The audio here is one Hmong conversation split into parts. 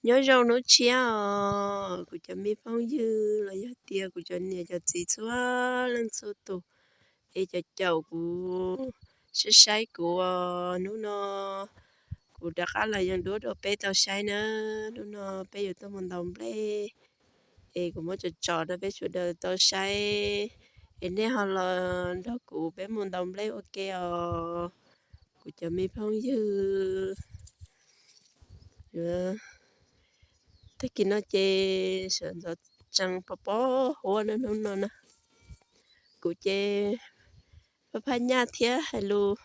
Nyob zoo hnub tshiab os kuv cov me phooj ywg los yog tias kuv cov niam cov txiv txhua leej txhua tus, es cov caum kuv saib saib kuv os. Hnub no kuv rov qab los yees duab rau peb tau saib na. Hnub no peb yuav tuaj mus ntaus nplej, es kuv muab tsom tsom rau peb sawv daws tau saib, es nej ho los nrog kuv peb mus ntaus nplej ua ke os kuv cov me phooj ywg. Tag kis no ces sawv ntxov tsees pos pos huab no hnub no na. Kuv ces phaj phaj nyaj thiab hais lus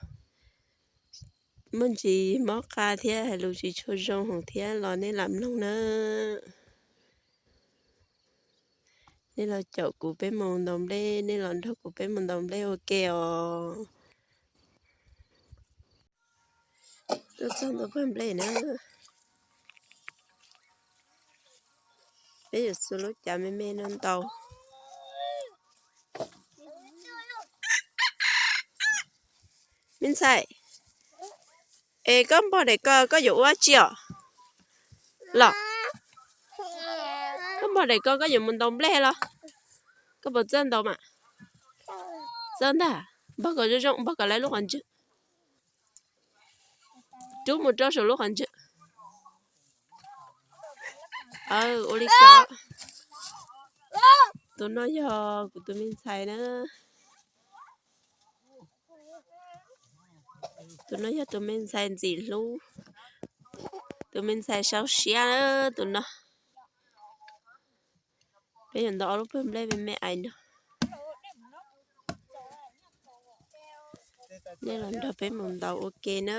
muaj ntsis mob qa thiab hais lus tsis tshua zoo thiab los nej lam mloog na. Nej los caum kuv peb mus ntaus nplej, nej los nrog kuv peb mus ntaus nplej ua ke os. Tuaj txog ntaus pawg nplej na. Peb yuav xuas lub cav me me no ntaus. Me ntxhais, es koj npog daim ko koj yuav ua dab tsi os? Los, koj npog daim ko koj yuav mus ntaus nplej los? Koj puas txawj ntaus mas? Txawj ntag. Npog kom zoo zoo, npog kom lawv lub qhov ntswg. Rub mus rau saum lub qhov ntswg. Ua li ko. Tus no yog kuv tus me ntxhais na. Tus no yog tus me ntxhais ntxim hlub, tus me ntxhais sau siab tus no. Peb yuav ntaus ob lub pawg nplej me me ais no. Nej los nrog peb mus ntaus ua ke na.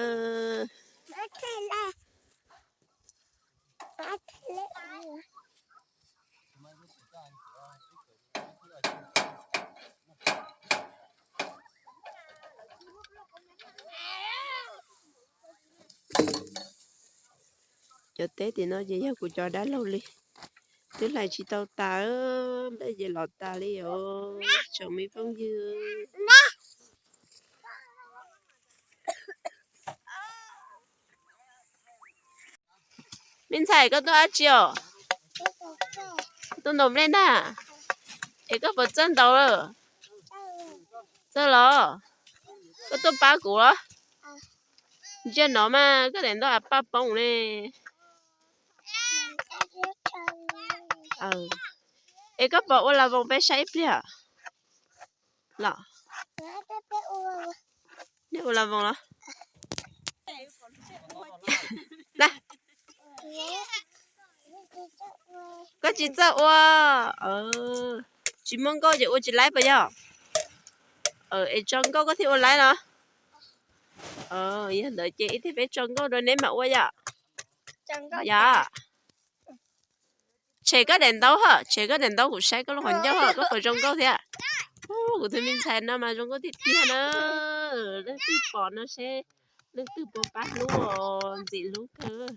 Cov teb tim no ces yog kuv cov dab laug li, twb hlais tsis tau tas, nplej ces los tas li os tsoom me phooj ywg. Me ntxhais, koj tuaj dab tsi os? Tuaj ntaus nplej ntag. Es koj puas txawj ntaus lawm? Txawj los? Koj tuaj pab kuv los? Ntsia no mas koj daim ntaub a paj poob ne. Es koj puas ua las voos peb saib ib pliag los? Nej ua las voos los? Koj tsis txawj ua, tsis muaj nkauj ces ua tsis laib puas yog? Es tso nkauj koj thiaj ua laib los? Yog ntawd ces ib teg peb tso nkauj rau neb mam ua yom. Yog. Tshem koj daim ntaub hos, tshem koj daim ntaub kuv saib koj lub qhov ncauj hos koj puas zoo nkauj thiab. Kuv tus me ntxhais no mas zoo nkauj tiag tiag na. Leej twg pom no seb leej twg puas pab hlub os, ntxim hlub kawg.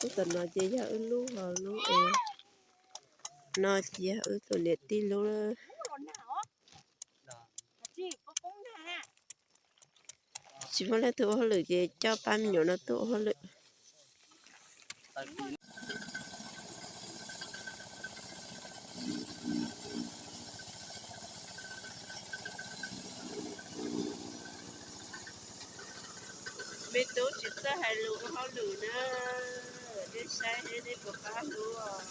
Lub tom no ces yog wb lub, ho lub no ces yog wb tus niam tij lub. Tsis muaj leej twg ua hauj lwm ces coj pab me nyuam no tuaj ua hauj lwm. Me tub tsis txawj hais lus ua hauj lwm na, nej saib seb nej puas pab hlub os.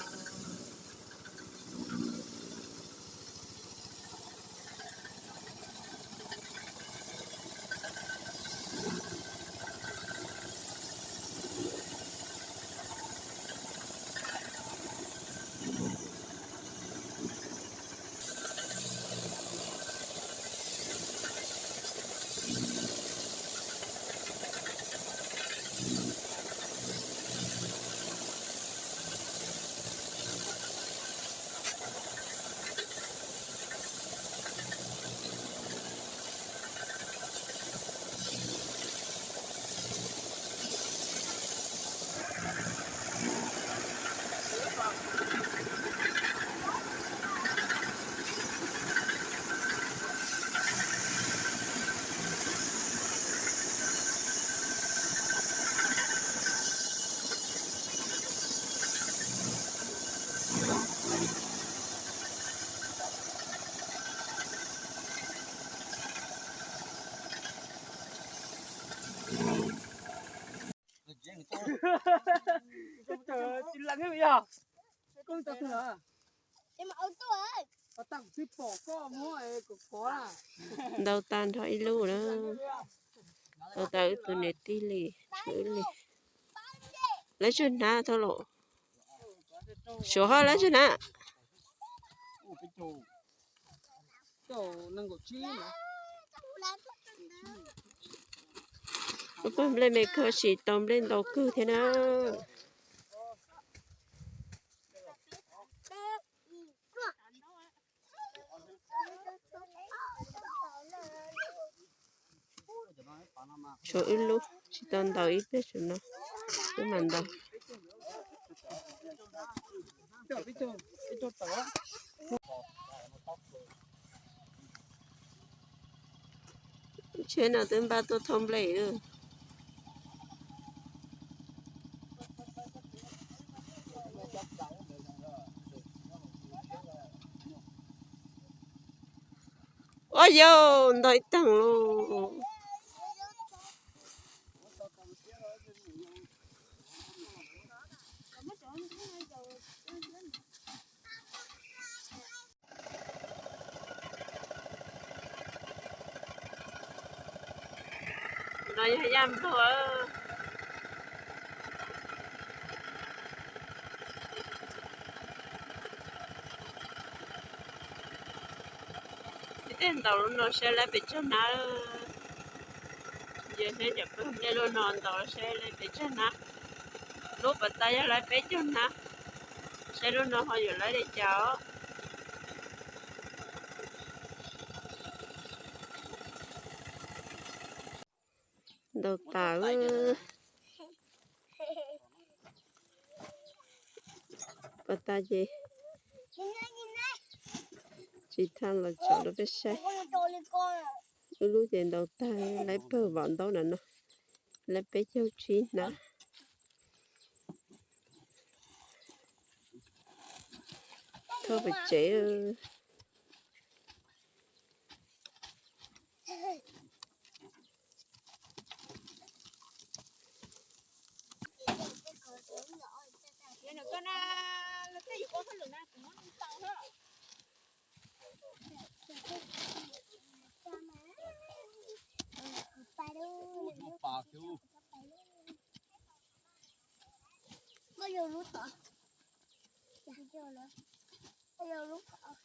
Ntaus tag nrho ib lub na. Tau tas wb tus niam tij li, wb li. Lawv tsawg hnav thov los. Suav hab lawv tsawg hnav. Lub pawg nplej me kawg tsis tau nplej ntau kawg thiab na. Tshuav wb lub tsis tau ntaus ib pliag tsam no wb mam ntaus. Tsheb no twb npaj tuaj thauj nplej lawm. Ua yau, ntau ib teeg lauj. No yog yaj nplog. Ib teg ntaus lub no saib lawv pes tsawg hnab. Yog saib cov pawg nplej lub no ntaus saib lawv pes tsawg hnab. Lub pas tas yog lawv peb caug hnab. Saib lub no ho yuav lawv li cas os. Ntaus tas. Pas tas ces tsis thaj los tsom rau peb saib. Wb lub ces ntaus tag, lawv pawg vom ntaub na no, lawv peb caug tsib hnab. Thauj pem tsev. Koj yog lub tod. Koj yog lub tod.